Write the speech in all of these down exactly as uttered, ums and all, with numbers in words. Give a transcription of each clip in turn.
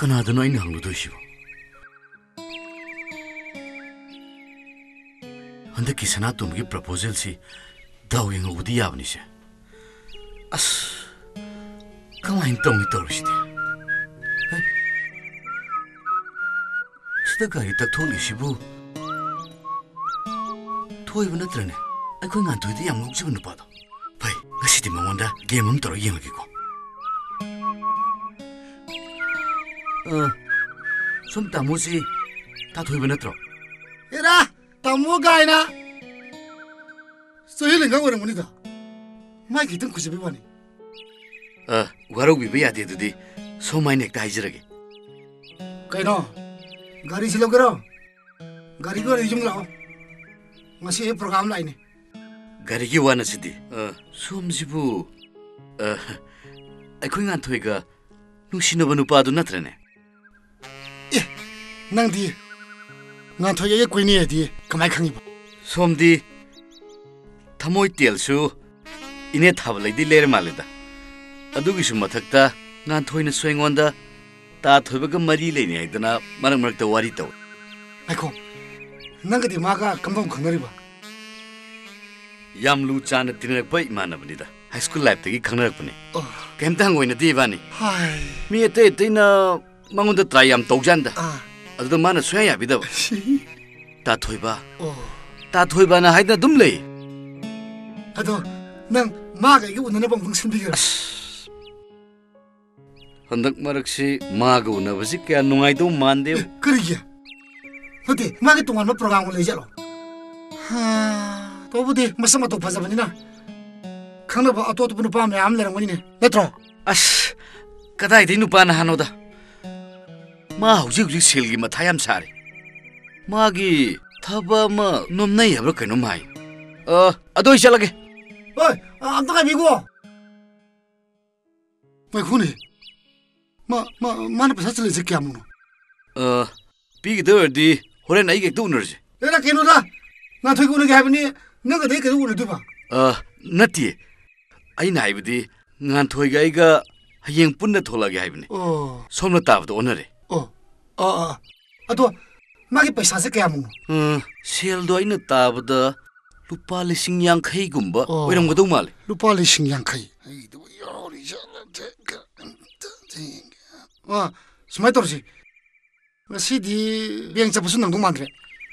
ꯀꯅꯥꯗꯅꯣ ꯑꯩꯅ ꯍꯪꯂꯨꯗꯣꯏꯁꯤꯕꯣ? ꯍꯟꯗꯛꯀꯤ ꯁꯅꯥꯇꯣꯝꯕꯒꯤ proposalꯁꯤ ꯗꯥꯎ ꯌꯦꯡꯍꯧꯕꯗꯤ ꯌꯥꯕꯅꯤꯁꯦ꯫ ꯑꯁ, ꯀꯃꯥꯏꯅ ꯇꯧꯅꯤ ꯇꯧꯔꯤꯁꯤꯗꯤ? ꯍꯩ, ꯁꯤꯗ ꯒꯥꯔꯤ ꯇꯛꯊꯣꯛꯂꯤꯁꯤꯕꯨ ꯊꯣꯏꯕ ꯅꯠꯇ꯭ꯔꯅꯦ? ꯑꯩꯈꯣꯏ ꯉꯥꯟꯊꯣꯏꯗ ꯌꯥꯝ ꯉꯥꯎꯖꯕ ꯅꯨꯄꯥꯗꯣ꯫ ꯐꯩ, ꯉꯁꯤꯗꯤ ꯃꯉꯣꯟꯗ game ꯑꯃ ꯇꯧꯔ ꯌꯦꯡꯉꯒꯦꯀꯣ꯫ ꯑ, ꯁꯣꯝ ꯇꯥꯃꯣꯁꯤ ꯇꯥꯊꯣꯏꯕ ꯅꯠꯇ꯭ꯔꯣ? ꯑꯦꯔꯥ, ꯇꯥꯃꯣ ꯀꯥꯏꯅ! ꯆꯍꯤ ꯂꯦꯡꯒꯥ ꯑꯣꯏꯔꯝꯒꯅꯤꯗ꯫ ꯃꯥꯏ ꯈꯤꯇꯪ ꯈꯨꯖꯕꯩ ꯋꯥꯅꯤ꯫ ꯑ, ꯋꯥꯔꯧꯕꯤꯕ ꯌꯥꯗꯦ ꯑꯗꯨꯗꯤ꯫ ꯁꯣꯝ ꯍꯥꯏꯅ ꯍꯦꯛꯇ ꯍꯥꯏꯖꯔꯒꯦ꯫ ꯀꯩꯅꯣ? ꯒꯥꯔꯤꯁꯤ ꯂꯧꯒꯦꯔꯣ? ꯒꯥꯔꯤꯒꯤ ꯋꯥꯔꯤ ꯌꯨꯝ ꯂꯥꯛꯑꯣ꯫ ꯉꯁꯤ ꯑꯩ program ꯂꯥꯛꯏꯅꯦ꯫ ꯒꯥꯔꯤꯒꯤ ꯋꯥ ꯅꯠꯁꯤꯗꯤ꯫ ꯑ, ꯁꯣꯝꯁꯤꯕꯨ, ꯑ, ꯑꯩꯈꯣꯏ ꯉꯥꯟꯊꯣꯏꯒ ꯅꯨꯡꯁꯤꯅꯕ ꯅꯨꯄꯥꯗꯨ ꯅꯠꯇ꯭ꯔꯅꯦ? ꯑꯦ, ꯅꯪꯗꯤ ꯉꯥꯟꯊꯣꯏꯒ ꯑꯩꯒ ꯀꯣꯏꯅꯩ ꯍꯥꯏꯗꯤ ꯀꯃꯥꯏ ꯈꯪꯉꯤꯕ? ꯁꯣꯝꯗꯤ ꯊꯃꯣꯏ ꯇꯦꯜꯁꯨ ꯏꯅꯦ ꯊꯥꯕ ꯂꯩꯗꯤ ꯂꯩꯔ ꯃꯥꯜꯂꯦꯗ꯫ ꯑꯗꯨꯒꯤꯁꯨ ꯃꯊꯛꯇ ꯉꯥꯟꯊꯣꯏꯅꯁꯨ ꯑꯩꯉꯣꯟꯗ ꯇꯥ ꯊꯣꯏꯕꯒ ꯃꯔꯤ ꯂꯩꯅꯩ ꯍꯥꯏꯗꯅ ꯃꯔꯛ ꯃꯔꯛꯇ ꯋꯥꯔꯤ ꯇꯧꯏ꯫ ꯉꯥꯏꯈꯣ, ꯅꯪꯒꯗꯤ ꯃꯥꯒ ꯀꯝꯗꯧ ꯈꯪꯅꯔꯤꯕ? ꯌꯥꯝ ꯂꯨ ꯆꯥꯟꯅ ꯇꯤꯟꯅꯔꯛꯄ ꯏꯃꯥꯟꯅꯕꯅꯤꯗ꯫ High school lifeꯇꯒꯤ ꯈꯪꯅꯔꯛꯄꯅꯦ꯫ ꯑꯣ꯫ ꯀꯩꯝꯇ ꯍꯪꯉꯣꯏꯅꯗꯦ ꯏꯕꯥꯅꯤ꯫ ꯍꯥꯏ꯫ ꯃꯤ ꯑꯇꯩ ꯑꯇꯩꯅ ꯃꯉꯣꯟꯗ try ꯌꯥꯝ ꯇꯧꯖꯥꯟꯗ꯫ ꯑꯥ꯫ ꯑꯗꯨꯗ ꯃꯥꯅ ꯁꯨꯡꯌꯥ ꯌꯥꯕꯤꯗꯕ꯫ ꯁꯤ꯫ ꯇꯥꯊꯣꯏꯕ꯫ ꯑꯣ꯫ ꯇꯥꯊꯣꯏꯕꯅ ꯍꯥꯏꯗꯅ ꯑꯗꯨꯝ ꯂꯩ꯫ ꯑꯗꯣ ꯅꯪ ꯃꯥꯒ ꯑꯩꯒ ꯎꯅꯅꯕ ꯑꯃꯨꯛꯇꯪ ꯁꯤꯟꯕꯤꯒꯦꯔꯥ? ꯑꯁ꯫ ꯍꯟꯗꯛ ꯃꯔꯛꯁꯤ ꯃꯥꯒ ꯎꯅꯕꯁꯤ ꯀꯌꯥ ꯅꯨꯡꯉꯥꯏꯗꯧ ꯃꯥꯟꯗꯦ꯫ ꯑꯦ, ꯀꯔꯤꯒꯤ? ꯅꯠꯇꯦ, ꯃꯥꯒꯤ ꯇꯣꯉꯥꯟꯕ programꯒ ꯂꯩꯖꯥꯠꯂꯣ? ꯍꯥ, ꯇꯧꯕꯨꯗꯤ ꯃꯁꯛ ꯃꯇꯧ ꯐꯖꯕꯅꯤꯅ ꯈꯪꯅꯕ ꯑꯇꯣꯞ ꯑꯇꯣꯞꯄ ꯅꯨꯄꯥ ꯃꯌꯥꯝ ꯑꯃ ꯂꯩꯔꯝꯒꯅꯤꯅꯦ, ꯅꯠꯇ꯭ꯔꯣ? ꯑꯁ, ꯀꯗꯥꯏꯗꯩ ꯅꯨꯄꯥꯅ ꯍꯥꯟꯅꯣꯗ? ꯃꯥ ꯍꯧꯖꯤꯛ ꯍꯧꯖꯤꯛ ꯁꯦꯜꯒꯤ ꯃꯊꯥ ꯌꯥꯝ ꯁꯥꯔꯤ꯫ ꯃꯥꯒꯤ ꯊꯕꯛ ꯑꯃ ꯅꯣꯝꯅꯩ ꯍꯥꯏꯕ꯭ꯔꯥ ꯀꯩꯅꯣꯝ ꯍꯥꯏ꯫ ꯑ, ꯑꯗꯣ ꯑꯩ ꯆꯠꯂꯒꯦ꯫ ꯍꯣꯏ, ꯑ, ꯑꯝꯇ ꯉꯥꯏꯕꯤꯈꯣ꯫ ꯉꯥꯏꯈꯣꯅꯦ꯫ ꯃꯥ, ꯃꯥ, ꯃꯥꯅ ꯄꯩꯁꯥ ꯆꯤꯜꯂꯤꯁꯦ ꯀꯌꯥꯃꯨꯛꯅꯣ? ꯑ, ꯄꯤꯒꯗꯣꯏ ꯑꯣꯏꯔꯗꯤ ꯍꯣꯔꯦꯟ ꯑꯩꯒ ꯍꯦꯛꯇ ꯎꯅꯔꯁꯦ꯫ ꯑꯦꯔꯥ, ꯀꯩꯅꯣꯗ, ꯉꯥꯟꯊꯣꯏꯒ ꯎꯅꯒꯦ ꯍꯥꯏꯕꯅꯤ, ꯅꯪꯒꯗꯤ ꯑꯩ ꯀꯩꯗꯧ ꯎꯅꯗꯣꯏꯕ? ꯑ, ꯅꯠꯇꯦ꯫ ꯑꯩꯅ ꯍꯥꯏꯕꯗꯤ ꯉꯥꯟꯊꯣꯏꯒ ꯑꯩꯒ ꯍꯌꯦꯡ ꯄꯨꯟꯅ ꯊꯣꯛꯂꯛꯑꯒꯦ ꯍꯥꯏꯕꯅꯤ꯫ ꯑꯣ꯫ ꯁꯣꯝꯅ ꯇꯥꯕꯗ ꯑꯣꯟꯅꯔꯦ꯫ ꯑꯣ꯫ ꯑꯥ, ꯑꯥ, ꯑꯥ꯫ ꯑꯗꯣ ꯃꯥꯒꯤ ꯄꯩꯁꯥꯁꯦ ꯀꯌꯥꯃꯨꯛꯅꯣ? ꯑ, ꯁꯦꯜꯗꯣ ꯑꯩꯅ ꯇꯥꯕꯗ ꯂꯨꯄꯥ ꯂꯤꯁꯤꯡ ꯌꯥꯡꯈꯩꯒꯨꯝꯕ ꯑꯣ꯫ ꯑꯣꯏꯔꯝꯒꯗꯧ ꯃꯥꯜꯂꯦ꯫ ꯂꯨꯄꯥ ꯂꯤꯁꯤꯡ ꯌꯥꯡꯈꯩ꯫ ꯑꯩꯗꯨꯕꯨ ꯌꯥꯎꯔꯤꯖꯥꯠꯂ? ꯑ, ꯁꯨꯃꯥꯏꯅ ꯇꯧꯔꯁꯤ꯫ ꯉꯁꯤꯗꯤ ꯕꯦꯡ ꯆꯠꯄꯁꯨ ꯅꯪꯗꯧ ꯃꯥꯟꯗ꯭ꯔꯦ꯫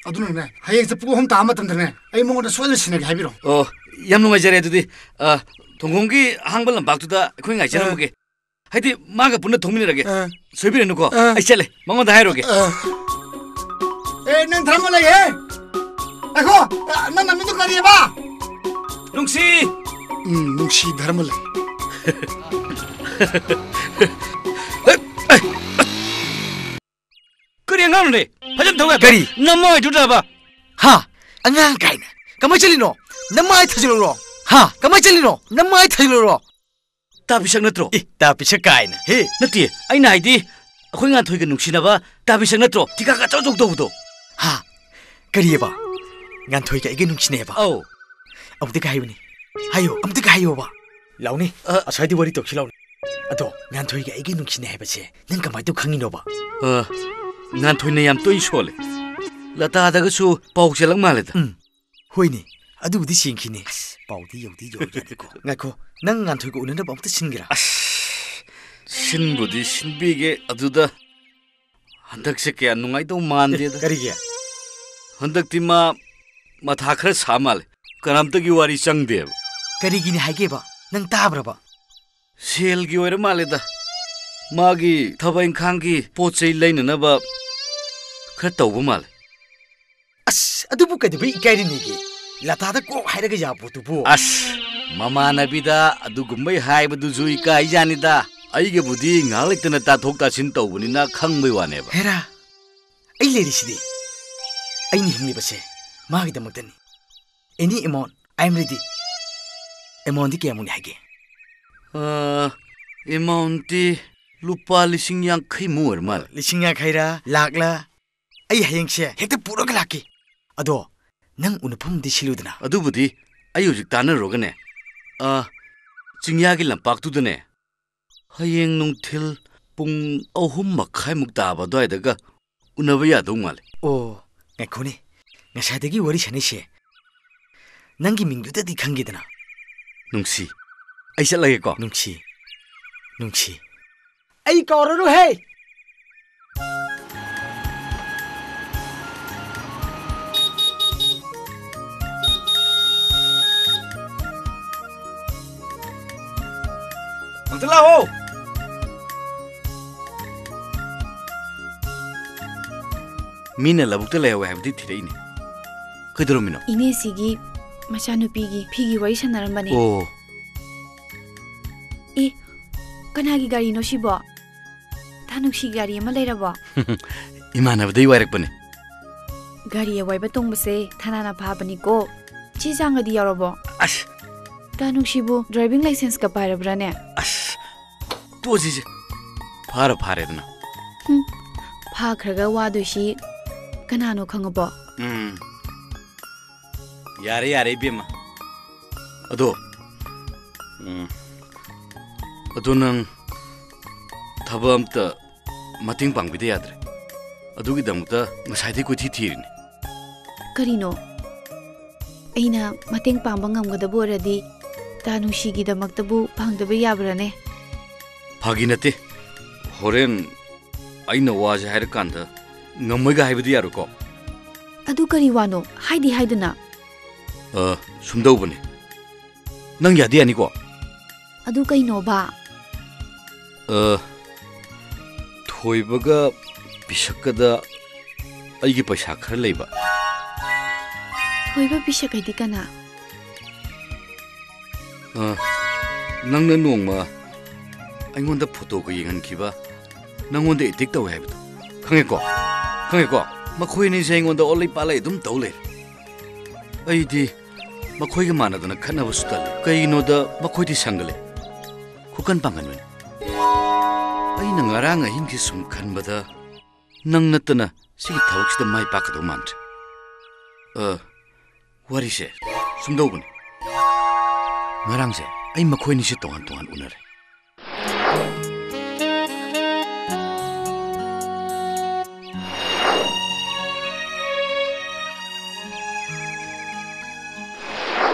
ꯑꯗꯨꯅꯅꯦ, ꯍꯌꯦꯡꯁꯦ ꯄꯨꯡ ꯑꯍꯨꯝ ꯇꯥꯕ ꯃꯇꯝꯗꯅꯦ, ꯑꯩ ꯃꯉꯣꯟꯗ ꯁꯣꯏꯗꯅ ꯁꯤꯟꯅꯒꯦ ꯍꯥꯏꯕꯤꯔꯣ꯫ ꯑꯣ, ꯌꯥꯝ ꯅꯨꯡꯉꯥꯏꯖꯔꯦ꯫ ꯑꯗꯨꯗꯤ, ꯑ, ꯊꯣꯡꯈꯣꯡꯒꯤ ꯑꯍꯥꯡꯕ ꯂꯝꯄꯥꯛꯇꯨꯗ ꯑꯩꯈꯣꯏ ꯉꯥꯏꯖꯔꯝꯃꯒꯦ꯫ ꯑ꯫ ꯍꯥꯏꯗꯤ, ꯃꯥꯒ ꯄꯨꯟꯅ ꯊꯣꯛꯃꯤꯟꯅꯔꯒꯦ꯫ ꯑ꯫ ꯁꯣꯏꯕꯤꯔꯅꯨꯀꯣ꯫ ꯑ꯫ ꯑꯩ ꯆꯠꯂꯦ, ꯃꯉꯣꯟꯗ ꯍꯥꯏꯔꯨꯔꯒꯦ꯫ ꯑ꯫ ꯑꯦ, ꯅꯪ ꯊꯝꯃ ꯂꯩꯌꯦ꯫ ꯉꯥꯏꯈꯣ, ꯑ, ꯅꯪ ꯅꯃꯤꯡꯗꯣ ꯀꯔꯤꯑꯕ? ꯅꯨꯡꯁꯤ꯫ ꯎꯝ, ꯅꯨꯡꯁꯤ ꯙꯔꯃ ꯂꯩ꯫ ꯀꯔꯤ ꯑꯉꯥꯡꯅꯣꯅꯦ? ꯐꯖꯅ ꯊꯧ ꯌꯥꯗ꯭ꯔꯣ? ꯀꯔꯤ? ꯅꯃꯥꯏꯗꯨꯗꯕ꯫ ꯍꯥ? ꯑꯉꯥꯡ ꯀꯥꯏꯅ꯫ ꯀꯃꯥꯏ ꯆꯠꯂꯤꯅꯣ? ꯅꯃꯥꯏ ꯊꯥꯖꯤꯜꯂꯨꯔꯣ? ꯍꯥ? ꯀꯃꯥꯏ ꯆꯠꯂꯤꯅꯣ? ꯅꯃꯥꯏ ꯊꯥꯖꯤꯜꯂꯨꯔꯣ? ꯇꯥ ꯄꯤꯁꯛ ꯅꯠꯇ꯭ꯔꯣ? ꯑꯦ, ꯇꯥ ꯄꯤꯁꯛ ꯀꯥꯏꯅ꯫ ꯍꯦ꯫ ꯅꯠꯇꯦ, ꯑꯩꯅ ꯍꯥꯏꯗꯤ, ꯑꯩꯈꯣꯏ ꯉꯥꯟꯊꯣꯏꯒ ꯅꯨꯡꯁꯤꯅꯕ ꯇꯥ ꯄꯤꯁꯛ ꯅꯠꯇ꯭ꯔꯣ? ꯊꯤꯀꯥ ꯑꯆꯧ ꯑꯆꯧ ꯇꯧꯕꯗꯣ꯫ ꯍꯥ? ꯀꯔꯤꯑꯕ? ꯉꯥꯟꯊꯣꯏꯒ ꯑꯩꯒ ꯅꯨꯡꯁꯤꯅꯩꯑꯕ? ꯑꯧ꯫ ꯑꯃꯨꯛꯇꯒ ꯍꯥꯏꯌꯨꯅꯦ꯫ ꯍꯥꯏꯌꯣ, ꯑꯃꯨꯛꯇꯒ ꯍꯥꯏꯌꯣꯕ꯫ ꯂꯥꯎꯅꯦ꯫ ꯑ꯫ ꯑꯁ꯭ꯋꯥꯏꯗ ꯋꯥꯔꯤ ꯇꯧꯁꯤ ꯂꯥꯎꯅꯦ꯫ ꯑꯗꯣ, ꯉꯥꯟꯊꯣꯏꯒ ꯑꯩꯒ ꯅꯨꯡꯁꯤꯅꯩ ꯍꯥꯏꯕꯁꯦ ꯅꯪ ꯀꯃꯥꯏꯅ ꯇꯧ ꯈꯪꯉꯤꯅꯣꯕ? ꯑ, ꯉꯥꯟꯊꯣꯏꯅ ꯌꯥꯝ ꯇꯣꯏꯅ ꯁꯣꯜꯂꯦ꯫ ꯂꯇꯥꯗꯒꯁꯨ ꯄꯥꯎ ꯆꯦꯜꯂꯛ ꯃꯥꯜꯂꯦꯗ꯫ ꯎꯝ, ꯍꯣꯏꯅꯦ꯫ ꯑꯗꯨꯕꯨꯗꯤ ꯆꯦꯟꯈꯤꯅꯦ꯫ ꯑꯁ, ꯄꯥꯎꯗꯤ ꯌꯧꯗꯤ ꯌꯧꯔꯖꯥꯠꯅꯤꯀꯣ꯫ ꯉꯥꯏꯈꯣ, ꯅꯪ ꯉꯥꯟꯊꯣꯏꯒ ꯎꯅꯅꯕ ꯑꯃꯨꯛꯇ ꯁꯤꯟꯒꯦꯔꯥ? ꯑꯁ, ꯁꯤꯟꯕꯨꯗꯤ ꯁꯤꯟꯕꯤꯒꯦ꯫ ꯑꯗꯨꯗ ꯍꯟꯗꯛꯁꯦ ꯀꯌꯥ ꯅꯨꯡꯉꯥꯏꯗꯧ ꯃꯥꯟꯗꯦꯗ꯫ ꯑꯦ, ꯀꯔꯤꯒꯤ? ꯍꯟꯗꯛꯇꯤ ꯃꯥ ꯃꯊꯥ ꯈꯔ ꯁꯥ ꯃꯥꯜꯂꯦ꯫ ꯀꯅꯥꯝꯇꯒꯤ ꯋꯥꯔꯤ ꯆꯪꯗꯦꯕ꯫ ꯀꯔꯤꯒꯤꯅꯤ ꯍꯥꯏꯒꯦꯕ? ꯅꯪ ꯇꯥꯕ꯭ꯔꯕ? ꯁꯦꯜꯒꯤ ꯑꯣꯏꯔ ꯃꯥꯜꯂꯦꯗ꯫ ꯃꯥꯒꯤ ꯊꯕꯛ ꯏꯪꯈꯥꯡꯒꯤ ꯄꯣꯠ ꯆꯩ ꯂꯩꯅꯅꯕ ꯈꯔ ꯇꯧꯕ ꯃꯥꯜꯂꯦ꯫ ꯑꯁ, ꯑꯗꯨꯕꯨ ꯀꯩꯗꯧꯕꯩ ꯏꯀꯥꯏꯔꯤꯅꯦꯒꯦ? ꯂꯇꯥꯗ ꯀꯣꯛ ꯍꯥꯏꯔꯒ ꯌꯥꯕ ꯄꯣꯠꯇꯨꯕꯨ꯫ ꯑꯁ, ꯃꯃꯥꯟꯅꯕꯤꯗ ꯑꯗꯨꯒꯨꯝꯕꯩ ꯍꯥꯏꯕꯗꯨꯁꯨ ꯏꯀꯥꯏꯖꯥꯅꯤꯗ꯫ ꯑꯩꯒꯕꯨꯗꯤ ꯉꯥꯏꯍꯥꯛ ꯂꯩꯇꯅ ꯇꯥꯊꯣꯛ ꯇꯥꯁꯤꯟ ꯇꯧꯕꯅꯤꯅ ꯈꯪꯕꯩ ꯋꯥꯅꯦꯕ꯫ ꯍꯦꯔꯥ, ꯑꯩ ꯂꯩꯔꯤꯁꯤꯗꯤ꯫ ꯑꯩꯅ ꯍꯤꯡꯂꯤꯕꯁꯦ ꯃꯥꯒꯤꯗꯃꯛꯇꯅꯤ꯫ Any amount, I am ready. Amountꯗꯤ ꯀꯌꯥꯃꯨꯛꯅꯤ ꯍꯥꯏꯒꯦ? ꯑ, amountꯇꯤ ꯂꯨꯄꯥ ꯂꯤꯁꯤꯡ ꯌꯥꯡꯈꯩꯃꯨꯛ ꯑꯣꯏꯔ ꯃꯥꯜꯂꯦ꯫ ꯂꯤꯁꯤꯡ ꯌꯥꯡꯈꯩꯔꯥ, ꯂꯥꯛꯂꯥ? ꯑꯩ ꯍꯌꯦꯡꯁꯦ ꯍꯦꯛꯇ ꯄꯨꯔꯒ ꯂꯥꯛꯀꯦ꯫ ꯑꯗꯣ, ꯅꯪ ꯎꯅꯐꯝꯗꯤ ꯁꯤꯜꯂꯨꯗꯅ꯫ ꯑꯗꯨꯕꯨꯗꯤ ꯑꯩ ꯍꯧꯖꯤꯛ ꯇꯥꯟꯅꯔꯨꯔꯒꯅꯦ, ꯑ, ꯆꯤꯡꯌꯥꯒꯤ ꯂꯝꯄꯥꯛꯇꯨꯗꯅꯦ, ꯍꯌꯦꯡ ꯅꯨꯡꯊꯤꯜ ꯄꯨꯡ ꯑꯍꯨꯝ ꯃꯈꯥꯏꯃꯨꯛ ꯇꯥꯕ ꯑꯗꯨꯋꯥꯏꯗꯒ ꯎꯅꯕ ꯌꯥꯗꯧ ꯃꯥꯜꯂꯦ꯫ ꯑꯣ, ꯉꯥꯏꯈꯣꯅꯦ꯫ ꯉꯁꯥꯏꯗꯒꯤ ꯋꯥꯔꯤ ꯁꯥꯟꯅꯩꯁꯦ ꯅꯪꯒꯤ ꯃꯤꯡꯗꯨꯗꯗꯤ ꯈꯪꯒꯦꯗꯅ꯫ ꯅꯨꯡꯁꯤ꯫ ꯑꯩ ꯆꯠꯂꯒꯦꯀꯣ꯫ ꯅꯨꯡꯁꯤ꯫ ꯅꯨꯡꯁꯤ꯫ ꯑꯩ ꯀꯥꯎꯔꯔꯣꯏꯍꯦ꯫ ꯑꯝꯇ ꯂꯥꯛꯑꯣ꯫ ꯃꯤꯅ ꯂꯧꯕꯨꯛꯇ ꯂꯩꯍꯧꯋꯦ ꯍꯥꯏꯕꯗꯤ ꯊꯤꯔꯛꯏꯅꯦ꯫ ꯀꯩꯗꯧꯔꯝꯃꯤꯅꯣ? ꯏꯅꯦꯁꯤꯒꯤ ꯃꯆꯥꯅꯨꯄꯤꯒꯤ ꯐꯤꯒꯤ ꯋꯥꯔꯤ ꯁꯥꯟꯅꯔꯝꯕꯅꯦ꯫ ꯑꯣ꯫ ꯑꯦ, ꯀꯅꯥꯒꯤ ꯒꯥꯔꯤꯅꯣ ꯁꯤꯕꯣ? ꯊꯥꯅꯨꯡꯁꯤꯒꯤ ꯒꯥꯔꯤ ꯑꯃ ꯂꯩꯔꯕꯣ? ꯏꯃꯥꯟꯅꯕꯗꯩ ꯋꯥꯏꯔꯛꯄꯅꯦ꯫ ꯒꯥꯔꯤ ꯑꯋꯥꯏꯕ ꯇꯣꯡꯕꯁꯦ ꯊꯥꯅꯥꯅ ꯐꯥꯕꯅꯤꯀꯣ꯫ ꯆꯦ ꯆꯥꯡꯒꯗꯤ ꯌꯥꯎꯔꯕꯣ? ꯑꯁ! ꯊꯥꯅꯨꯡꯁꯤꯕꯨ driving licenseꯀ ꯄꯥꯏꯔꯕ꯭ꯔꯥꯅꯦ? ꯑꯁ! ꯇꯣꯛꯑꯁꯤꯁꯦ꯫ ꯐꯥꯔ ꯐꯥꯔꯦꯗꯅ꯫ ꯍꯨꯝ, ꯐꯥꯈ꯭ꯔꯒ ꯋꯥꯗꯣꯏꯁꯤ ꯀꯅꯥꯅꯣ ꯈꯪꯉꯕꯣ? ꯎꯝ꯫ ꯌꯥꯔꯦ, ꯌꯥꯔꯦ, ꯏꯕꯦꯝꯃ꯫ ꯑꯗꯣ, ꯎꯝ, ꯑꯗꯣ ꯅꯪ ꯊꯕꯛ ꯑꯝꯇ ꯃꯇꯦꯡ ꯄꯥꯡꯕꯤꯗ ꯌꯥꯗ꯭ꯔꯦ꯫ ꯑꯗꯨꯒꯤꯗꯃꯛꯇ ꯉꯁꯥꯏꯗꯩ ꯀꯣꯏꯊꯤ ꯊꯤꯔꯤꯅꯦ꯫ ꯀꯔꯤꯅꯣ? ꯑꯩꯅ ꯃꯇꯦꯡ ꯄꯥꯡꯕ ꯉꯝꯒꯗꯕ ꯑꯣꯏꯔꯗꯤ ꯊꯥꯅꯨꯡꯁꯤꯒꯤꯗꯃꯛꯇꯕꯨ ꯄꯥꯡꯗꯕ ꯌꯥꯕ꯭ꯔꯥꯅꯦ? ꯐꯥꯒꯤ ꯅꯠꯇꯦ꯫ ꯍꯣꯔꯦꯟ ꯑꯩꯅ ꯋꯥꯁꯦ ꯍꯥꯏꯔꯀꯥꯟꯗ ꯉꯝꯃꯣꯏꯒ ꯍꯥꯏꯕꯗꯤ ꯌꯥꯔꯣꯏꯀꯣ꯫ ꯑꯗꯨ ꯀꯔꯤ ꯋꯥꯅꯣ? ꯍꯥꯏꯗꯤ ꯍꯥꯏꯗꯅ꯫ ꯑ, ꯁꯨꯝꯗꯧꯕꯅꯦ꯫ ꯅꯪ ꯌꯥꯗꯤ ꯌꯥꯅꯤꯀꯣ? ꯑꯗꯨ ꯀꯩꯅꯣꯕ? ꯑ, ꯊꯣꯏꯕꯒ ꯄꯤꯁꯛꯀꯗ ꯑꯩꯒꯤ ꯄꯩꯁꯥ ꯈꯔ ꯂꯩꯕ꯫ ꯊꯣꯏꯕ ꯄꯤꯁꯛ ꯍꯥꯏꯗꯤ ꯀꯅꯥ? ꯑ, ꯅꯪꯅ ꯅꯣꯡꯃ ꯑꯩꯉꯣꯟꯗ ꯐꯣꯇꯣꯒ ꯌꯦꯡꯍꯟꯈꯤꯕ, ꯅꯪꯉꯣꯟꯗ ꯑꯦꯇꯦꯛ ꯇꯧꯋꯦ ꯍꯥꯏꯕꯗꯣ꯫ ꯈꯪꯉꯦꯀꯣ? ꯈꯪꯉꯦꯀꯣ? ꯃꯈꯣꯏ ꯑꯅꯤꯁꯦ ꯑꯩꯉꯣꯟꯗ ꯑꯣꯠꯂꯩ ꯄꯥꯜꯂꯩ ꯑꯗꯨꯝ ꯇꯧ ꯂꯩꯔꯦ꯫ ꯑꯩꯗꯤ ꯃꯈꯣꯏꯒ ꯃꯥꯟꯅꯗꯅ ꯈꯠꯅꯕꯁꯨ ꯇꯜꯂꯤ꯫ ꯀꯩꯒꯤꯅꯣꯗ ꯃꯈꯣꯏꯗꯤ ꯁꯪꯒ ꯂꯩ, ꯈꯨꯀꯟ ꯄꯥꯡꯒꯟꯕꯅꯤ꯫ ꯑꯩꯅ ꯉꯔꯥꯡ ꯑꯍꯤꯡꯁꯤ ꯁꯨꯝ ꯈꯟꯕꯗ ꯅꯪ ꯅꯠꯇꯅ ꯁꯤꯒꯤ ꯊꯕꯛꯁꯤꯗ ꯃꯥꯏ ꯄꯥꯛꯀꯗꯧ ꯃꯥꯟꯗ꯭ꯔꯦ꯫ ꯑ, ꯋꯥꯔꯤꯁꯦ ꯁꯨꯝꯗꯧꯕꯅꯤ꯫ ꯉꯔꯥꯡꯁꯦ ꯑꯩ ꯃꯈꯣꯏꯅꯤꯁꯦ ꯇꯣꯉꯥꯟ ꯇꯣꯉꯥꯟ ꯎꯅꯔꯦ꯫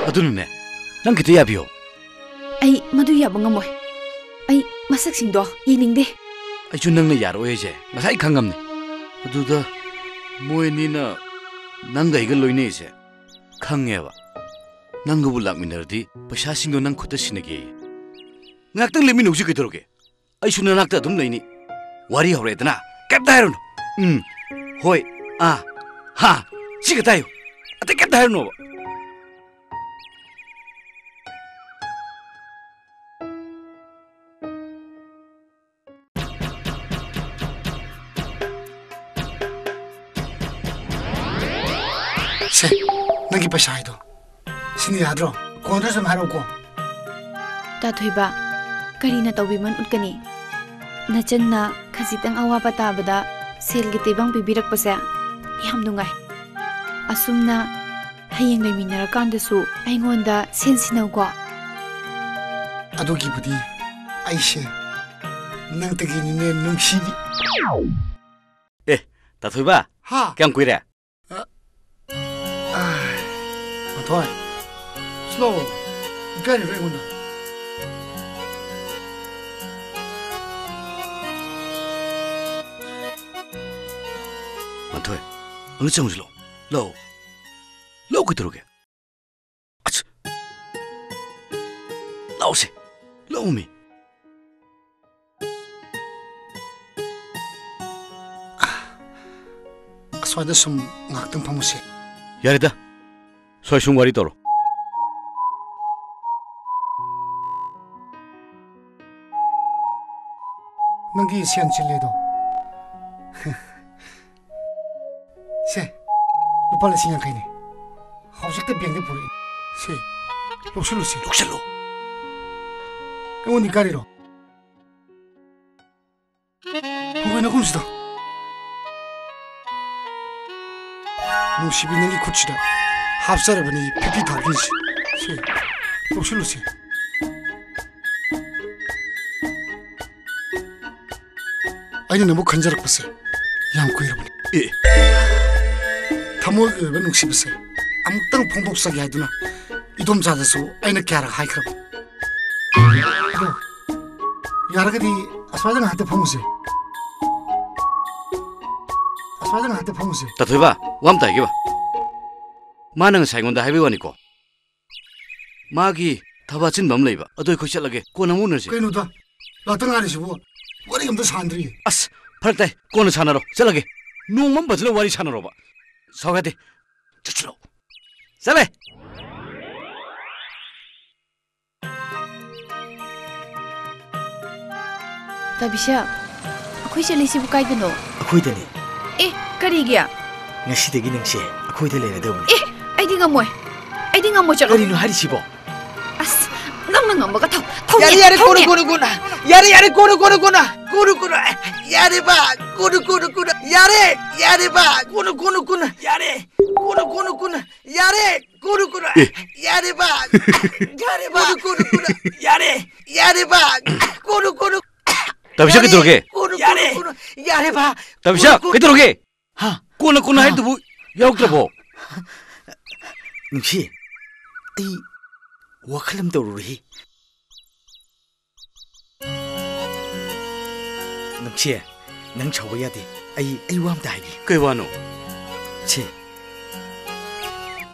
ꯑꯗꯨꯅꯅꯦ, ꯅꯪ ꯈꯤꯇ ꯌꯥꯕꯤꯌꯣ꯫ ꯑꯩ ꯃꯗꯨ ꯌꯥꯕ ꯉꯝꯃꯣꯏ꯫ ꯑꯩ ꯃꯁꯛꯁꯤꯡꯗꯣ ꯌꯦꯡꯅꯤꯡꯗꯦ꯫ ꯑꯩꯁꯨ ꯅꯪꯅ ꯌꯥꯔꯛꯑꯣꯏ ꯍꯥꯏꯁꯦ ꯉꯁꯥꯏ ꯈꯪꯉꯝꯅꯦ꯫ ꯑꯗꯨꯗ ꯃꯣꯏ ꯑꯅꯤꯅ ꯅꯪꯒ ꯑꯩꯒ ꯂꯣꯏꯅꯩꯁꯦ ꯈꯪꯉꯦꯕ꯫ ꯅꯪꯒꯕꯨ ꯂꯥꯛꯃꯤꯟꯅꯔꯗꯤ ꯄꯩꯁꯥꯁꯤꯡꯗꯣ ꯅꯪ ꯈꯨꯠꯇ ꯁꯤꯟꯅꯒꯦꯌꯦ꯫ ꯉꯥꯏꯍꯥꯛꯇꯪ ꯂꯦꯞꯃꯤꯟꯅꯧꯁꯤ ꯀꯩꯗꯧꯔꯒꯦ? ꯑꯩꯁꯨ ꯅꯅꯥꯛꯇ ꯑꯗꯨꯝ ꯂꯩꯅꯤ꯫ ꯋꯥꯔꯤ ꯍꯧꯔꯛꯑꯦꯗꯅ, ꯀꯩꯝꯇ ꯍꯥꯏꯔꯨꯅꯨ꯫ ꯎꯝ, ꯍꯣꯏ, ꯑꯥ, ꯍꯥ, ꯁꯤ ꯈꯛꯇ ꯍꯥꯏꯌꯨ꯫ ꯑꯇꯩ ꯀꯩꯝꯇ ꯍꯥꯏꯔꯨꯅꯣꯕ꯫ ꯁꯦ, ꯅꯪꯒꯤ ꯄꯩꯁꯥ ꯍꯥꯏꯗꯣ꯫ ꯁꯤꯅ ꯌꯥꯗ꯭ꯔꯣ? ꯀꯣꯟꯅꯗ꯭ꯔꯁꯨ ꯑꯗꯨꯝ ꯍꯥꯏꯔꯛꯎꯀꯣ꯫ ꯇꯥꯊꯣꯏꯕ, ꯀꯔꯤꯅ ꯇꯧꯕꯤꯃꯟ ꯎꯠꯀꯅꯤ? ꯅꯆꯟꯅ ꯈꯖꯤꯛꯇꯪ ꯑꯋꯥꯕ ꯇꯥꯕꯗ ꯁꯦꯜꯒꯤ ꯇꯦꯡꯕꯥꯡ ꯄꯤꯕꯤꯔꯛꯄꯁꯦ ꯌꯥꯝ ꯅꯨꯡꯉꯥꯏ꯫ ꯑꯁꯨꯝꯅ ꯍꯌꯦꯡ ꯂꯩꯃꯤꯟꯅꯔꯀꯥꯟꯗꯁꯨ ꯑꯩꯉꯣꯟꯗ ꯁꯦꯟ ꯁꯤꯟꯅꯧꯀꯣ꯫ ꯑꯗꯨꯒꯤꯕꯨꯗꯤ ꯑꯩꯁꯦ ꯅꯪꯇꯒꯤꯅꯤꯅꯦ ꯅꯨꯡꯁꯤꯕꯤ꯫ ꯑꯦ, ꯇꯥꯊꯣꯏꯕ, ꯍꯥ? ꯀꯌꯥꯝ ꯀꯨꯏꯔꯦ? ꯑ, ꯑ, ꯃꯊꯣꯏ, slow, ꯏꯀꯥꯏꯔꯤꯔꯣ ꯑꯩꯉꯣꯟꯗ? ꯃꯊꯣꯏ, ꯑꯃꯨꯛ ꯆꯪꯉꯨꯁꯤ ꯂꯥꯛꯑꯣ꯫ ꯂꯥꯛꯑꯣ꯫ ꯂꯥꯛꯑꯣ ꯀꯩꯗꯧꯔꯒꯦ? ꯑꯁ! ꯂꯥꯛꯑꯣꯁꯦ, ꯂꯥꯛꯑꯣꯃꯤ꯫ ꯑꯁ꯭ꯋꯥꯏꯗ ꯁꯨꯝ ꯉꯥꯏꯍꯥꯛꯇꯪ ꯐꯝꯃꯨꯁꯦ꯫ ꯌꯥꯔꯦꯗ, ꯁ꯭ꯋꯥꯏ ꯁꯨꯝ ꯋꯥꯔꯤ ꯇꯧꯔꯣ꯫ ꯅꯪꯒꯤ ꯁꯦꯟ ꯆꯤꯜꯂꯦꯗꯣ꯫ ꯁꯦ, ꯂꯨꯄꯥ ꯂꯤꯁꯤꯡ ꯌꯥꯡꯈꯩꯅꯦ꯫ ꯍꯧꯖꯤꯛꯇ ꯕꯦꯡꯗ ꯄꯨꯔꯛꯏ꯫ ꯁꯦ, ꯂꯧꯁꯤꯜꯂꯨꯁꯦ꯫ ꯂꯧꯁꯤꯜꯂꯨ꯫ ꯑꯩꯉꯣꯟꯗ ꯏꯀꯥꯏꯔꯤꯔꯣ? ꯍꯪꯒꯣꯏ ꯅꯈꯨꯝꯁꯤꯗ꯫ ꯅꯨꯡꯁꯤꯕꯤ, ꯅꯪꯒꯤ ꯈꯨꯠꯁꯤꯗ ꯍꯥꯞꯆꯔꯕꯅꯤ fifty thousand ꯁꯦ꯫ ꯁꯦ, ꯂꯧꯁꯤꯜꯂꯨꯁꯦ꯫ ꯑꯩꯅ ꯅꯪꯕꯨ ꯈꯟꯖꯔꯛꯄꯁꯦ ꯌꯥꯝ ꯀꯨꯏꯔꯕꯅꯤ꯫ ꯑꯦ꯫ ꯊꯃꯣꯏꯒꯤ ꯑꯣꯏꯕ ꯅꯨꯡꯁꯤꯕꯁꯦ ꯑꯃꯨꯛꯇꯪ ꯐꯣꯡꯗꯣꯛꯆꯒꯦ ꯍꯥꯏꯗꯨꯅ ꯏꯗꯣꯝꯆꯥꯗꯁꯨ ꯑꯩꯅ ꯀꯌꯥꯔꯛ ꯍꯥꯏꯈ꯭ꯔꯕꯅꯤ꯫ ꯑꯗꯣ ꯌꯥꯔꯒꯗꯤ ꯑꯁ꯭ꯋꯥꯏꯗ ꯉꯥꯏꯍꯥꯛꯇ ꯐꯝꯃꯨꯁꯦ꯫ ꯑꯁ꯭ꯋꯥꯏꯗ ꯉꯥꯏꯍꯥꯛꯇ ꯐꯝꯃꯨꯁꯦ꯫ ꯇꯥꯊꯣꯏꯕ, ꯋꯥ ꯑꯝꯇ ꯍꯥꯏꯒꯦꯕ꯫ ꯃꯥꯅ ꯉꯁꯥꯏ ꯑꯩꯉꯣꯟꯗ ꯍꯥꯏꯕꯩ ꯋꯥꯅꯤꯀꯣ꯫ ꯃꯥꯒꯤ ꯊꯕꯛ ꯑꯆꯤꯟꯕ ꯑꯃ ꯂꯩꯕ꯫ ꯑꯗꯣ ꯑꯩꯈꯣꯏ ꯆꯠꯂꯒꯦ꯫ ꯀꯣꯟꯅ ꯑꯃꯨꯛ ꯎꯅꯔꯁꯤ꯫ ꯀꯩꯅꯣꯗ? ꯂꯥꯛꯇ ꯉꯥꯏꯔꯤꯁꯤꯕꯨ? ꯋꯥꯔꯤ ꯑꯝꯇ ꯁꯥꯟꯗ꯭ꯔꯤ꯫ ꯑꯁ, ꯐꯔꯛ ꯇꯥꯏ꯫ ꯀꯣꯟꯅ ꯁꯥꯟꯅꯔꯣ꯫ ꯆꯠꯂꯒꯦ꯫ ꯅꯣꯡꯃ ꯑꯃ ꯐꯖꯅ ꯋꯥꯔꯤ ꯁꯥꯟꯅꯔꯣꯕ꯫ ꯁꯥꯎ ꯌꯥꯗꯦ꯫ ꯆꯠꯁꯤꯔꯣ? ꯆꯠꯂꯦ꯫ ꯇꯥꯕꯤꯁꯥ, ꯑꯩꯈꯣꯏ ꯆꯠꯂꯤꯁꯤꯕꯨ ꯀꯥꯏꯗꯅꯣ? ꯑꯩꯈꯣꯏꯗꯅꯤ꯫ ꯑꯦ, ꯀꯔꯤꯒꯤ? ꯉꯁꯤꯗꯒꯤ ꯅꯪꯁꯦ ꯑꯩꯈꯣꯏꯗ ꯂꯩꯔꯗꯧꯕꯅꯤ꯫ ꯑꯦ, ꯑꯩꯗꯤ ꯉꯝꯃꯣꯏ꯫ ꯑꯩꯗꯤ ꯉꯝꯃꯣꯏ, ꯆꯠꯂꯣ꯫ ꯀꯔꯤꯅꯣ ꯍꯥꯏꯔꯤꯁꯤꯕꯣ? ꯑꯁ, ꯅꯪꯅ ꯉꯝꯃꯒ ꯊꯧ-, ꯊꯧꯅꯦ, ꯌꯥꯔꯦ, ꯌꯥꯔꯦ, ꯀꯣꯟꯅ, ꯊꯧꯅꯦ꯫ ꯀꯣꯟꯅ, ꯀꯣꯟꯅ꯫ ꯌꯥꯔꯦ, ꯌꯥꯔꯦ, ꯀꯣꯟꯅ, ꯀꯣꯟꯅ, ꯀꯣꯟꯅ꯫ ꯀꯣꯟꯅ, ꯀꯣꯟꯅ꯫ ꯌꯥꯔꯦꯕ, ꯀꯣꯟꯅ, ꯀꯣꯟꯅ, ꯀꯣꯟꯅ꯫ ꯌꯥꯔꯦ, ꯌꯥꯔꯦꯕ, ꯀꯣꯟꯅ, ꯀꯣꯟꯅ, ꯀꯣꯟꯅ꯫ ꯌꯥꯔꯦ, ꯀꯣꯟꯅ, ꯀꯣꯟꯅ, ꯀꯣꯟꯅ꯫ ꯌꯥꯔꯦ, ꯀꯣꯟꯅ, ꯀꯣꯟꯅ꯫ ꯑꯦ꯫ ꯌꯥꯔꯦꯕ, ꯌꯥꯔꯦꯕ꯫ ꯀꯣꯟꯅ, ꯀꯣꯟꯅ, ꯀꯣꯟꯅ꯫ ꯌꯥꯔꯦ, ꯌꯥꯔꯦꯕ꯫ ꯀꯣꯟꯅ, ꯀꯣꯟꯅ꯫ ꯇꯥꯕꯤꯁꯥ, ꯌꯥꯔꯦ, ꯀꯩꯗꯧꯔꯒꯦ? ꯀꯣꯟꯅ, ꯌꯥꯔꯦ꯫ ꯀꯣꯟꯅ, ꯀꯣꯟꯅ꯫ ꯌꯥꯔꯦꯕ꯫ ꯇꯥꯕꯤꯁꯥ, ꯀꯣꯟꯅ, ꯀꯣꯟꯅ꯫ ꯀꯩꯗꯧꯔꯒꯦ? ꯍꯥ? ꯀꯣꯟꯅ, ꯀꯣꯟꯅ ꯍꯥ? ꯍꯥꯏꯗꯨꯕꯨ ꯌꯥꯎꯗ꯭ꯔꯕꯣ? ꯅꯨꯡꯁꯤ, ꯑꯩ ꯋꯥꯈꯜ ꯑꯃ ꯇꯧꯔꯨꯔꯦꯍꯦ꯫ ꯅꯨꯡꯁꯤ, ꯅꯪ ꯁꯥꯎꯕ ꯌꯥꯗꯦ꯫ ꯑꯩ, ꯑꯩ ꯋꯥ ꯑꯝꯇ ꯍꯥꯏꯒꯦ꯫ ꯀꯩ ꯋꯥꯅꯣ? ꯁꯦ,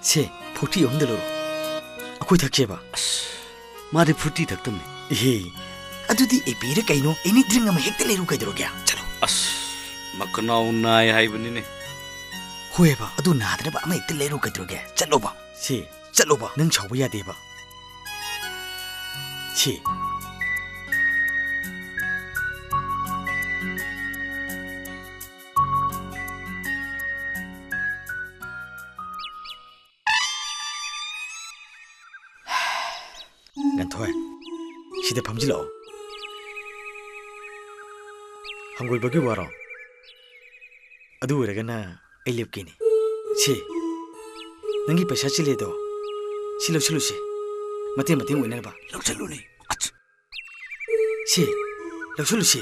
ꯁꯦ, ꯐꯣꯔꯇꯤ ꯑꯍꯨꯝꯗ ꯂꯧꯔꯣ꯫ ꯑꯩꯈꯣꯏ ꯊꯛꯁꯦꯕ꯫ ꯑꯁ, ꯃꯥꯗꯤ ꯐ꯭ꯔꯨꯇꯤ ꯊꯛꯇꯕꯅꯤ꯫ ꯏꯍꯦ, ꯑꯗꯨꯗꯤ ꯑꯦꯄꯤꯔ ꯀꯩꯅꯣ, ꯑꯦꯅꯤ ꯗ꯭ꯔꯤꯡ ꯑꯃ ꯍꯦꯛꯇ ꯂꯩꯔꯨ ꯀꯩꯗꯧꯔꯒꯦ? ꯆꯠꯂꯣ꯫ ꯑꯁ, ꯃꯀꯅꯥꯎ ꯅꯥꯏ ꯍꯥꯏꯕꯅꯤꯅꯦ꯫ ꯍꯣꯏꯕ, ꯑꯗꯨ ꯅꯥꯗ꯭ꯔꯕ ꯑꯃ ꯍꯦꯛꯇ ꯂꯩꯔꯨ ꯀꯩꯗꯧꯔꯒꯦ? ꯆꯠꯂꯣꯕ꯫ ꯁꯤ, ꯆꯠꯂꯣꯕ, ꯅꯪ ꯁꯥꯎꯕ ꯌꯥꯗꯦꯕ꯫ ꯁꯤ꯫ ꯉꯟꯊꯣꯏ, ꯁꯤꯗ ꯐꯝꯖꯤꯜꯂꯛꯑꯣ꯫ ꯍꯪꯒꯣꯏꯕꯒꯤ ꯋꯥꯔꯣ? ꯑꯗꯨ ꯑꯣꯏꯔꯒꯅ ꯑꯩ ꯂꯦꯞꯀꯦꯅꯦ꯫ ꯁꯤ, ꯅꯪꯒꯤ ꯄꯩꯁꯥ ꯆꯤꯜꯂꯦꯗꯣ, ꯁꯤ ꯂꯧꯁꯤꯜꯂꯨꯁꯦ꯫ ꯃꯇꯦꯡ ꯃꯇꯦꯡ ꯑꯣꯏꯅꯅꯕ꯫ ꯂꯧꯁꯤꯜꯂꯨꯅꯦ꯫ ꯑꯠꯁ꯫ ꯁꯤ, ꯂꯧꯁꯤꯜꯂꯨꯁꯤ꯫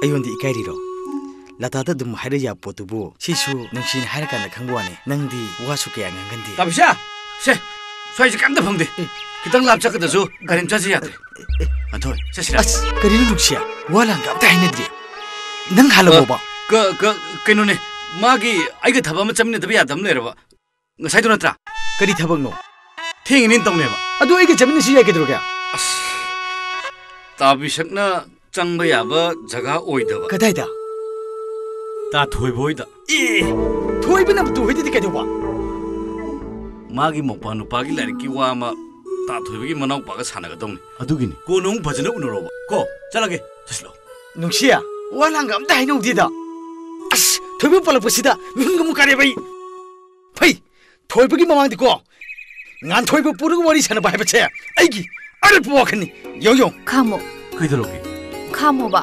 ꯑꯩꯉꯣꯟꯗ ꯏꯀꯥꯏꯔꯤꯔꯣ? ꯂꯇꯥꯗ ꯑꯗꯨꯝ ꯍꯥꯏꯔ ꯌꯥꯕ ꯄꯣꯠꯇꯨꯕꯨ, ꯁꯤꯁꯨ ꯅꯨꯡꯁꯤꯅ ꯍꯥꯏꯔꯀꯥꯟꯗ ꯈꯪꯕ ꯋꯥꯅꯤ꯫ ꯅꯪꯗꯤ ꯋꯥꯁꯨ ꯀꯌꯥ ꯉꯥꯡꯒꯟꯗꯦ꯫ ꯇꯥꯕꯤꯁꯥ! ꯁꯦ, ꯁ꯭ꯋꯥꯏꯁꯦ ꯀꯩꯝꯇ ꯐꯪꯗꯦ꯫ ꯈꯤꯇꯪ ꯂꯥꯞ ꯆꯠꯀꯗꯁꯨ ꯒꯥꯔꯤ ꯃꯆꯥꯁꯦ ꯌꯥꯗ꯭ꯔꯦ꯫ ꯉꯥꯟꯊꯣꯏ, ꯆꯠꯁꯤꯔꯥ? ꯑꯁ, ꯀꯔꯤꯅꯣ ꯅꯨꯡꯁꯤꯌꯥ? ꯋꯥ ꯂꯥꯡꯒ ꯑꯝꯇ ꯍꯥꯏꯅꯗ꯭ꯔꯤ꯫ ꯅꯪ ꯍꯥꯟꯅ ꯑ, ꯉꯧꯕ? ꯀ-, ꯀ-, ꯀꯩꯅꯣꯅꯦ, ꯃꯥꯒꯤ ꯑꯩꯒ ꯊꯕꯛ ꯑꯃ ꯆꯠꯃꯤꯟꯅꯗꯕ ꯌꯥꯗꯕ ꯑꯃ ꯂꯩꯔꯕ꯫ ꯉꯁꯥꯏꯗꯣ ꯅꯠꯇ꯭ꯔꯥ? ꯀꯔꯤ ꯊꯕꯛꯅꯣ? ꯊꯦꯡꯉꯤꯅꯦꯅ ꯇꯧꯅꯦꯕ꯫ ꯑꯗꯨ ꯑꯩꯒ ꯆꯠꯃꯤꯟꯅꯁꯤ ꯌꯥꯏ, ꯀꯩꯗꯧꯔꯒꯦ? ꯑꯁ, ꯇꯥꯕꯤꯁꯛꯅ ꯆꯪꯕ ꯌꯥꯕ ꯖꯒꯥ ꯑꯣꯏꯗꯕ꯫ ꯀꯗꯥꯏꯗ? ꯇꯥ ꯊꯣꯏꯕ ꯍꯣꯏꯗ꯫ ꯑꯦ, ꯊꯣꯏꯕꯅ ꯇꯨ ꯍꯣꯏꯗꯗꯤ ꯀꯩꯗꯧꯕ? ꯃꯥꯒꯤ ꯃꯧꯄꯥ ꯅꯨꯄꯥꯒꯤ ꯂꯥꯏꯔꯤꯛꯀꯤ ꯋꯥ ꯑꯃ ꯇꯥ ꯊꯣꯏꯕꯒꯤ ꯃꯅꯥꯎꯄꯥꯒ ꯁꯥꯟꯅꯒꯗꯧꯅꯤ꯫ ꯑꯗꯨꯒꯤꯅꯤ꯫ ꯀꯣꯟꯅ ꯑꯃꯨꯛ ꯐꯖꯅ ꯎꯅꯔꯣꯕ꯫ ꯀꯣ, ꯆꯠꯂꯒꯦ꯫ ꯆꯠꯁꯤꯂꯣ꯫ ꯅꯨꯡꯁꯤꯌꯥ, ꯋꯥ ꯂꯥꯡꯒ ꯑꯝꯇ ꯍꯥꯏꯅꯧꯗꯦꯗ꯫ ꯑꯁ, ꯊꯣꯏꯕ ꯄꯜꯂꯛꯄꯁꯤꯗ ꯃꯤꯍꯨꯟꯒ ꯑꯃꯨꯛ ꯀꯥꯔꯦꯕ ꯑꯩ꯫ ꯐꯩ, ꯊꯣꯏꯕꯒꯤ ꯃꯃꯥꯡꯗꯤꯀꯣ, ꯉꯥꯟꯊꯣꯏꯕ ꯄꯨꯔꯒ ꯋꯥꯔꯤ ꯁꯥꯟꯅꯕ ꯍꯥꯏꯕꯁꯦ ꯑꯩꯒꯤ ꯑꯔꯦꯞꯄ ꯋꯥꯈꯜꯅꯤ꯫ ꯌꯣ, ꯌꯣ꯫ ꯈꯥꯝꯃꯣ꯫ ꯀꯩꯗꯧꯔꯒꯦ? ꯈꯥꯝꯃꯣꯕ꯫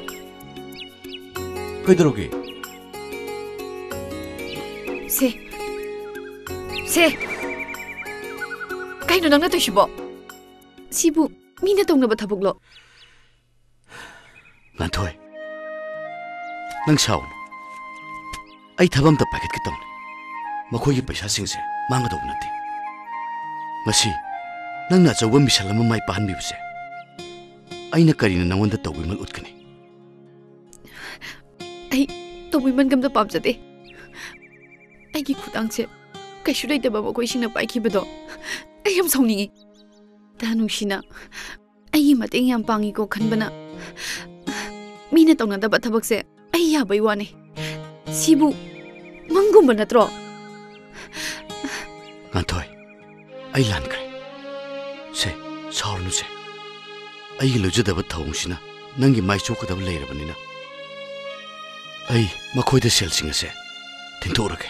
ꯀꯩꯗꯧꯔꯒꯦ? ꯁꯦ꯫ ꯁꯦ꯫ ꯀꯩꯅꯣ ꯅꯪꯅ ꯇꯧꯏꯁꯤꯕꯣ? ꯁꯤꯕꯨ ꯃꯤꯅ ꯇꯧꯅꯕ ꯊꯕꯛꯂꯣ? ꯉꯥꯟꯊꯣꯏ, ꯅꯪ ꯁꯥꯎꯅꯨ꯫ ꯑꯩ ꯊꯕꯛ ꯑꯝꯇ ꯄꯥꯏꯈꯠꯀꯦ ꯇꯧꯅꯤ꯫ ꯃꯈꯣꯏꯒꯤ ꯄꯩꯁꯥꯁꯤꯡꯁꯦ ꯃꯥꯡꯒꯗꯧꯕ ꯅꯠꯇꯦ꯫ ꯉꯁꯤ ꯅꯪꯅ ꯑꯆꯧꯕ ꯃꯤꯁꯟ ꯑꯃ ꯃꯥꯏ ꯄꯥꯛꯍꯟꯕꯤꯕꯁꯦ ꯑꯩꯅ ꯀꯔꯤꯅ ꯅꯉꯣꯟꯗ ꯇꯧꯕꯤꯃꯜ ꯎꯠꯀꯅꯤ? ꯑꯩ ꯇꯧꯕꯤꯃꯟꯒ ꯑꯝꯇ ꯄꯥꯝꯖꯗꯦ꯫ ꯑꯩꯒꯤ ꯈꯨꯗꯥꯡꯁꯦ ꯀꯩꯁꯨ ꯂꯩꯇꯕ ꯃꯈꯣꯏꯁꯤꯡꯅ ꯄꯥꯏꯈꯤꯕꯗꯣ ꯑꯩ ꯌꯥꯝ ꯁꯥꯎꯅꯤꯡꯉꯤ꯫ ꯇꯥ ꯅꯨꯡꯁꯤꯅ ꯑꯩꯒꯤ ꯃꯇꯦꯡ ꯌꯥꯝ ꯄꯥꯡꯉꯤꯀꯣ ꯈꯟꯕꯅ, ꯃꯤꯅ ꯇꯧꯅꯗꯕ ꯊꯕꯛꯁꯦ ꯑꯩ ꯌꯥꯕꯩ ꯋꯥꯅꯤ꯫ ꯁꯤꯕꯨ ꯃꯪꯒꯨꯝꯕ ꯅꯠꯇ꯭ꯔꯣ? ꯉꯥꯟꯊꯣꯏ, ꯑꯩ ꯂꯥꯟꯈ꯭ꯔꯦ꯫ ꯁꯦ, ꯁꯥꯎꯔꯅꯨꯁꯦ꯫ ꯑꯩꯒꯤ ꯂꯨꯖꯗꯕ ꯊꯧꯑꯣꯡꯁꯤꯅ ꯅꯪꯒꯤ ꯃꯥꯏ ꯆꯣꯛꯀꯗꯕ ꯂꯩꯔꯕꯅꯤꯅ, ꯑꯩ ꯃꯈꯣꯏꯗ ꯁꯦꯜꯁꯤꯡ ꯑꯁꯦ ꯊꯤꯟꯗꯣꯛꯎꯔꯒꯦ꯫